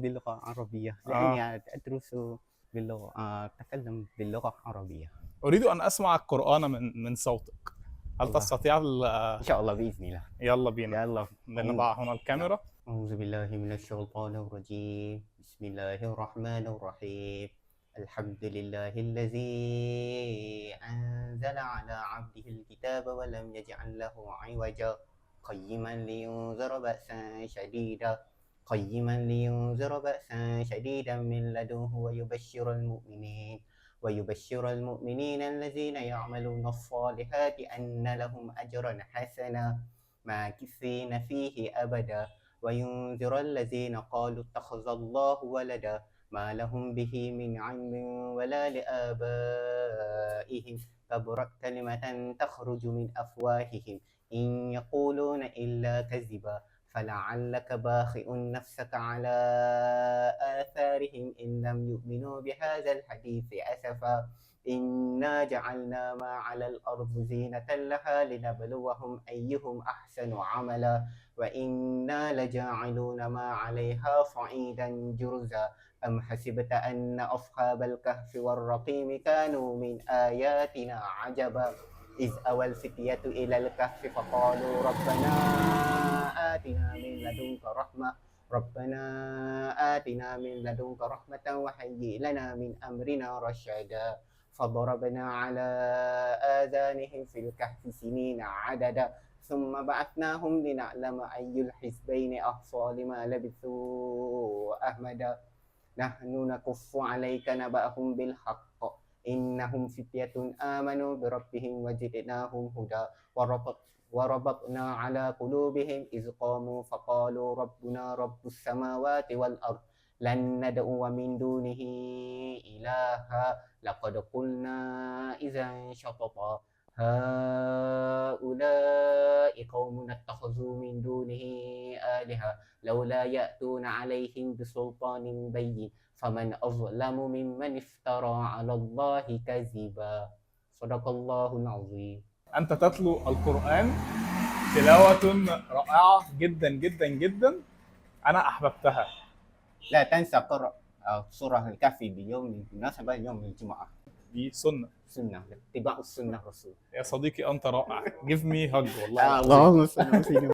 باللغة العربية آه. لأني أدرس باللغة أتكلم باللغة العربية. أريد أن أسمع القرآن من صوتك. هل الله، تستطيع إن شاء الله بإذن الله. يلا بينا. يلا. لنضع هنا نعم. الكاميرا. أعوذ بالله من الشيطان الرجيم. بسم الله الرحمن الرحيم. الحمد لله الذي أنزل على عبده الكتاب ولم يجعل له عوجا قيما لينذر بأسا شديدا من لدنه ويبشر المؤمنين الذين يعملون الصالحات أن لهم أجرا حسنا ماكثين فيه أبدا وينذر الذين قالوا اتخذ الله ولدا ما لهم به من علم ولا لآبائهم كبرت كلمة تخرج من أفواههم إن يقولون إلا كذبا فلعلك باخئ نفسك على آثارهم إن لم يؤمنوا بهذا الحديث أسفا إنا جعلنا ما على الأرض زينة لها لنبلوهم أيهم أحسن عملا وإنا لجاعلون ما عليها صعيدا جرزا أم حسبت أن أصحاب الكهف والرقيم كانوا من آياتنا عجبا إذ أوى الفتية إلى الكهف فقالوا ربنا آتنا من لدنك رحمة وهيئ لنا من أمرنا رشدا فضربنا على آذانهم في الكهف سنين عددا ثم بعثناهم لنعلم أي الحزبين أحصى لما لبثوا أمدا نحن نقص عليك نبأهم بالحق إنهم فتية آمنوا بربهم وزدناهم هدى وربطنا على قلوبهم إذ قاموا فقالوا ربنا رب السماوات والأرض لن ندعو من دونه إلها لقد قلنا إذا شططا هؤلاء قوم اتخذوا من دونه آلهة لولا يأتون عليهم بسلطان بين فمن أظلم ممن افترى على الله كذبا صدق الله العظيم. أنت تتلو القرآن تلاوة رائعة جدا جدا جدا، أنا أحببتها. لا تنسى قراءة سورة الكهف بيوم بمناسبة يوم الجمعة. دي سنة اتباع السنة رسول. يا صديقي، أنت رائع. Give me hug والله. اللهم صل وسلم.